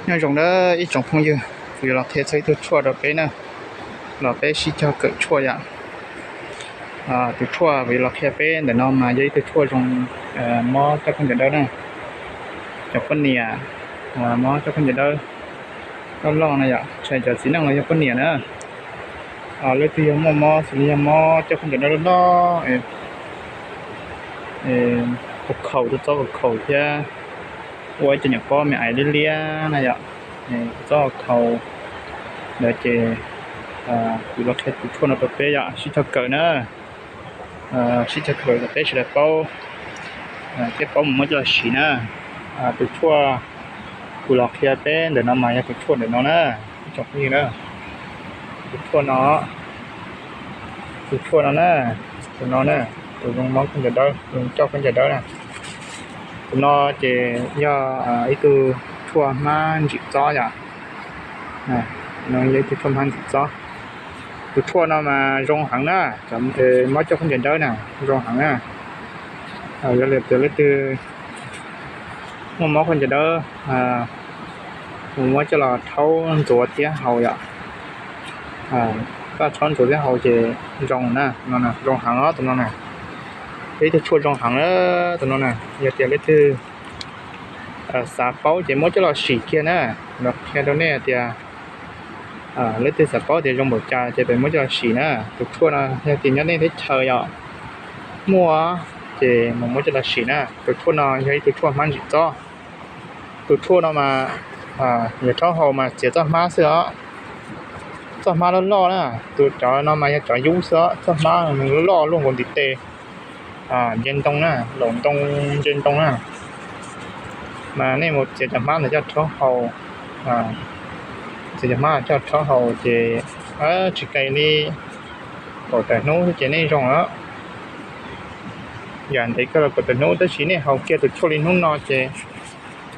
Nyob zoo nawb ib tsoom phooj ywg, kuv yuav los qhia txog ib tug tshuaj rau peb na, los peb sib cog kawm tshuaj yom. Tus tshuaj kuv yuav los qhia peb ntawm no mas yog ib tug tshuaj zoo mob coj khaub ncaws dawb na, cov poj niam mob coj khaub ncaws dawb loj loj na yom, tsis hais cov txiv neej los yog poj niam na. Leej twg yog muaj mob xws li yog mob coj khaub ncaws dawb loj loj, kaus khaum, txob kaus khaum thiab ua ib co nyuam pob me ais liab liab na yom, txob kaus khaum ntawd ces kuv los qhia tus tshuaj no rau peb yom, sib cog kawm na. Sib cog kawm kom peb sawv daws paub thiab paub mus muab coj los siv na. Tus tshuaj kuv los qhia peb ntawm no mas yog tus tshuaj ntawm no na, ib tsoom phooj ywg na. Tus tshuaj no, tus tshuaj no na, tus no na, tus zoo mob khaub ncaws dawb, zoo coj khaub ncaws dawb na. Tus no ces yog ib tug tshuaj hmab ntsim txob yom. No yog ib tug tshuaj hmab ntsim txob. Tus tshuaj no mas zoo heev na, mob coj khaub ncaws dawb na, zoo heev na. Yog li tias leej twg muaj mob khaub ncaws dawb, mus muab coj los rhaub ntxuav thiab haus yom. Koj rhaub ntxuav thiab haus ces zoo na, zoo heev os tus no na. Ib tug tshuaj zoo heev na tus no na, yog tias leej twg xav paub ces muab coj los sim kiag na, los qhia rau nej hais tias leej twg xav paub tias zoo npaum cas ces peb muab coj los sim na. Tus tshuaj no yog tias nyob nej teb chaws yom muaj ces mus muab coj los sim na. Tus tshuaj no yog ib tug tshuaj hmab ntsim txob. Tus tshuaj no mas yog rhaub haus mas txiav txoj hmab xwb os. Txoj hmab loj loj na, tus cov no mas yog cov yub xwb os, txoj hmab loj loj luaj nkaus ntiv tes. Nce ntoo na, laum ntoo, nce ntoo na. Mas nej mus txiav cov hmab ntawd coj rhaub haus, txiav cov hmab coj rhaub haus ces tsis kais li kaum tawm hnub xwb ces nej zoo lawm. Yam ntev kawg los kaum tawm hnub, tab sis nej haus kiag tus tshuaj li hnub no ces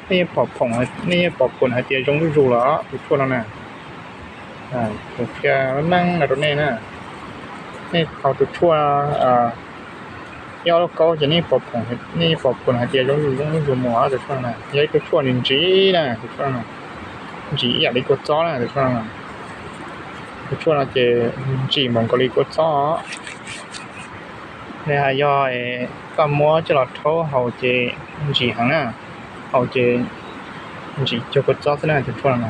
nej yeej pom phoom, nej yeej pom phoom hais tias zoo zuj zus lawm tus tshuaj no na. Kuv qhia meej no rau nej na. Nej haus tus tshuaj ib ob lub kaub ces nej pom phoom, nej pom phoom hais tias zoo zuj zus mus tus tshuaj no na. Yog ib tug tshuaj ntsim ntsim na, tus tshuaj no ntsim ib yam li kua txob na, tus tshuaj no. Tus tshuaj no ces ntsim npaum nkaus li kua txob os. Yog koj muab coj los rhaub haus ces ntsim heev na, haus ces ntsim cuag kua txob xwb na tus tshuaj no.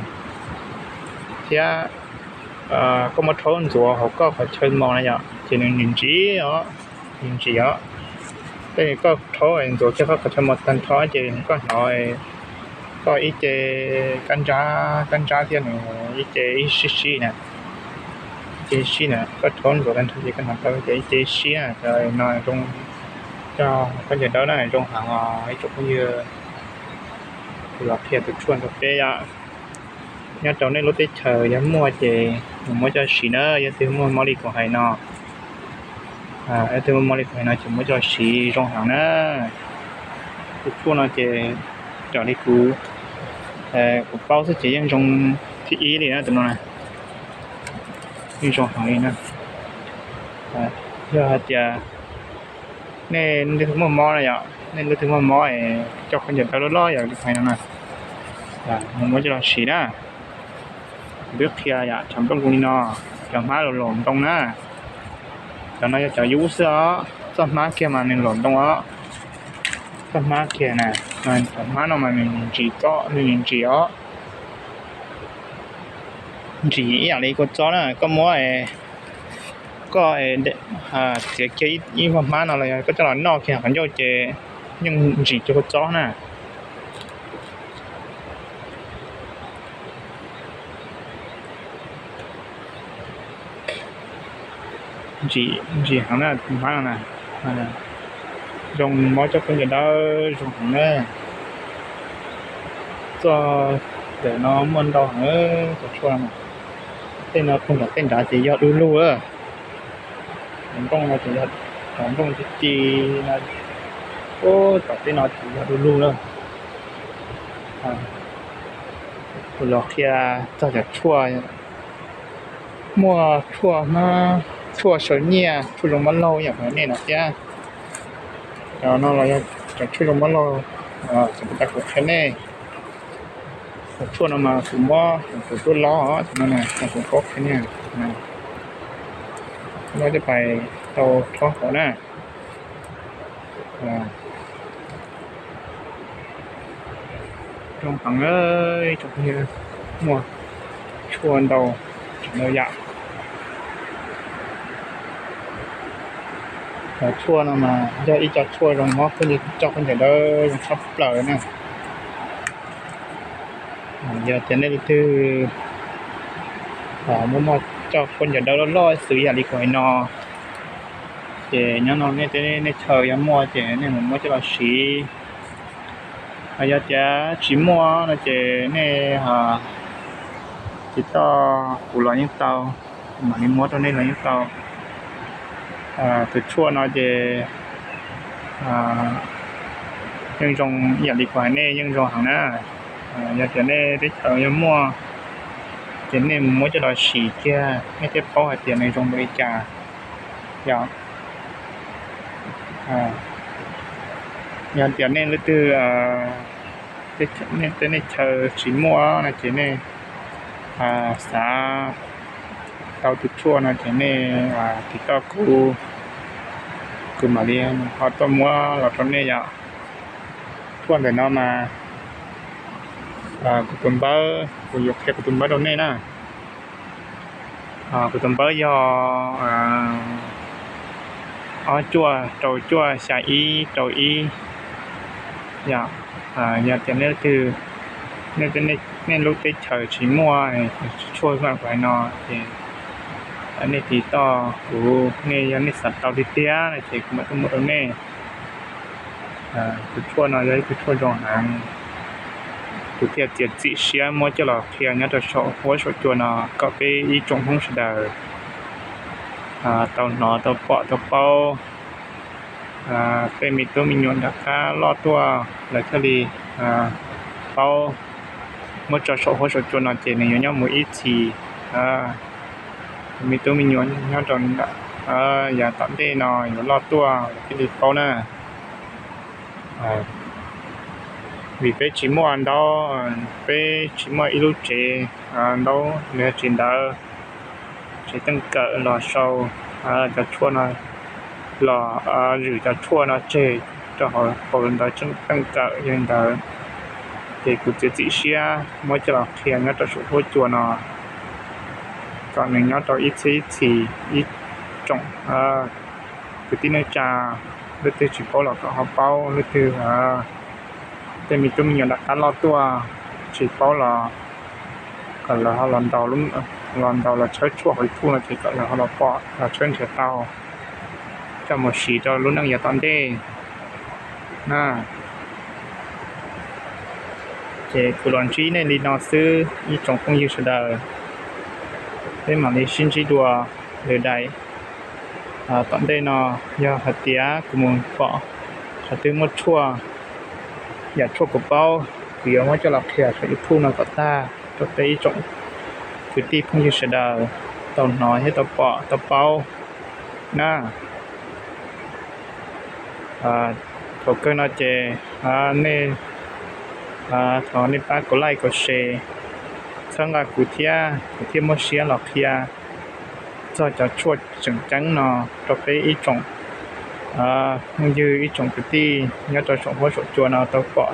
Thiab koj muab rhaub ntxuav hauv koj qhov chaw mos na yom, ces nws ntsim os, nws ntsim os. Tej koj rhaub ntxuav kiag koj qhov chaw mos tag nrho ces koj hnov koj ib ce kab ntsab, kab ntsab thiab nws ib ce ib sib sib na, ib ce ib sib na, koj rhaub ntxuav tag nrho ces koj hnov tau ib ce ib sib na. Cov no zoo coj khaub ncaws dawb na, zoo heev os ib tsoom phooj ywg. Kuv los qhia tus tshuaj rau peb yom. Nyob rau nej lub teb chaws yog muaj ces mus muab coj siv na, yog leej twg muaj mob li kuv hais no, yog leej twg muaj mob li kuv hais no ces muab coj siv zoo heev na. Tus tshuaj no ces raws li kuv, kuv paub xwb ces yeej zoo thib ib li na tus no na, yeej zoo heev li na. Yog hais tias nej leej twg muaj mob na yom, nej leej twg muaj mob es coj khaub ncaws dawb loj loj yam li kuv hais no na, mus muab coj los siv na. Kuv twb qhia yom, tshav nplooj zoo li no, cov hmab laum laum ntoo na. Cov no yog cov yub xwb os, txoj hmab kiag mas nws laum ntoo os. Txoj hmab kiag na, cov hmab no mas nws ntsim txob, nws ntsim os. Ntsim ib yam li kua txob na, koj muab, koj txiav kiag ib vag hmab no los yog koj coj los noj kiag qhov ncauj ces yeej ntsim cuag kua txob na. Ntsim, ntsim heev na tus hmab no na. Zoo mob coj khaub ncaws dawb zoo heev na. Txoj ntawm no muaj ntau heev, cov tshuaj no. Tej no pheej tom tej nrad ces yog du lug. Cov nplooj no ces yog cov nplooj ci ci no. Tom tej no ces yog du lug lawm. Kuv los qhia txog cov tshuaj, muaj tshuaj hmab, tshuaj saw nyiaj, tshuaj zoo mob laug ib yam li nej no thiab. Cov no los yog cov tshuaj zoo mob laug, cov puas tas kuv qhia nej. Tshuaj no mas kuv muab kuv tuaj lob no, kuv paub qhia nej, muab coj pais tau rhob hauv na. Zoo heev, muaj tshuaj ntau, ntau yam. Cov tshuaj no mas yog ib co tshuaj zoo mob coj khaub ncaws dawb zoo tshaj plaws na. Yog tias nej leej twg muaj muaj coj khaub ncaws dawb loj loj xws yam li kuv hais no, ces nyob no nej tej nej chaw yog muaj ces nej mus muab coj los siv. Yog tias tsis muaj no ces nej tiv toj kuv los yeej tau, kuv mam li muab rau nej los yeej tau. Tus tshuaj no ces yeej zoo ib yam li kuv hais nej, yeej zoo heev na. Yog tias nej teb chaws yog muaj ces nej mus muab coj los siv kiag nej thiaj paub hais tias nws zoo npaum li cas. Yog, yog tias nej leej twg, nej tej nej chaw tsis muaj no ces nej xav tau tus tshuaj no ces nej tiv toj kuv, kuv mam li ho tuaj muab los rau nej yom. Tshuaj ntawm no mas kuv tus npawb, kuv yuav qhia kuv tus npawb rau nej na. Kuv tus npawb yog ob cuaj rau cuaj xya ib rau ib. Yog, yog tias nej leej twg, nej lub teb chaws tsis muaj tshuaj zoo li kuv hais no ces nej tiv toj kuv, nej yog nej xav tau tiag tiag no ces kuv mam tuaj muab rau nej. Tus tshuaj no yog ib tug tshuaj zoo heev, kuv thiaj txiav txim siab muab coj los qhia nyob rau saum huab saum cua no kom peb ib tsoom Hmoob sawv daws tau hnov tau pom tau paub. Tej me tub me nyuam nram qab loj tuaj lawv thiaj li paub. Muab tso saum huab saum cua no ces nws yuav nyob mus ib txhis, me tub me nyuam nyob rau yav tom ntej no yuav loj tuaj lawv thiaj li paub na. Vim peb tsis muaj ntaub, peb tsis muaj ib lub tsev ntaub los tsev ntawv, tsev teej kawm los sau cov tshuaj no, los zwm cov tshuaj no tseg rau hauv paus ntawv teej kawm yog li ntawd. Ces kuv txiav txim siab muab coj los qhia nyob rau saum huab cua no kom nws nyob rau ib txhiab ib txhis, ib tsoom kwv tij neej tsa, leej twg tsis paub los kom ho paub, leej twg tej me tub me nyuam nram qab loj tuaj tsis paub los kom lawv ho los ntaus, los ntaus los tshawb tshuaj hauv ib phuj no ces kom lawv ho los pom los tshawb nrhiav tau coj mus siv rau lub neej yav tom ntej na. Ces kuv los ntsib nej li no xwb ib tsoom phooj ywg sawv daws, peb mam li sib ntsib dua lwm daim. Tom ntej no yog hais tias kuv mus pom qhov twg muaj tshuaj, yam tshuaj kuv paub, kuv yuav muab coj los qhia saum YouTube no kom tag rau peb ib tsoom kwv tij phooj ywg sawv daws tau hnov thiab tau pom tau paub na. Thaum kawg no ces nej, thov nej pab kuv like kuv share, txhawb nqa kuv thiab kuv thiaj muaj siab los qhia txog cov tshuaj tseem ceeb no rau peb ib tsoom phooj ywg ib tsoom kwv tij nyob rau saum huab saum cua no tau pom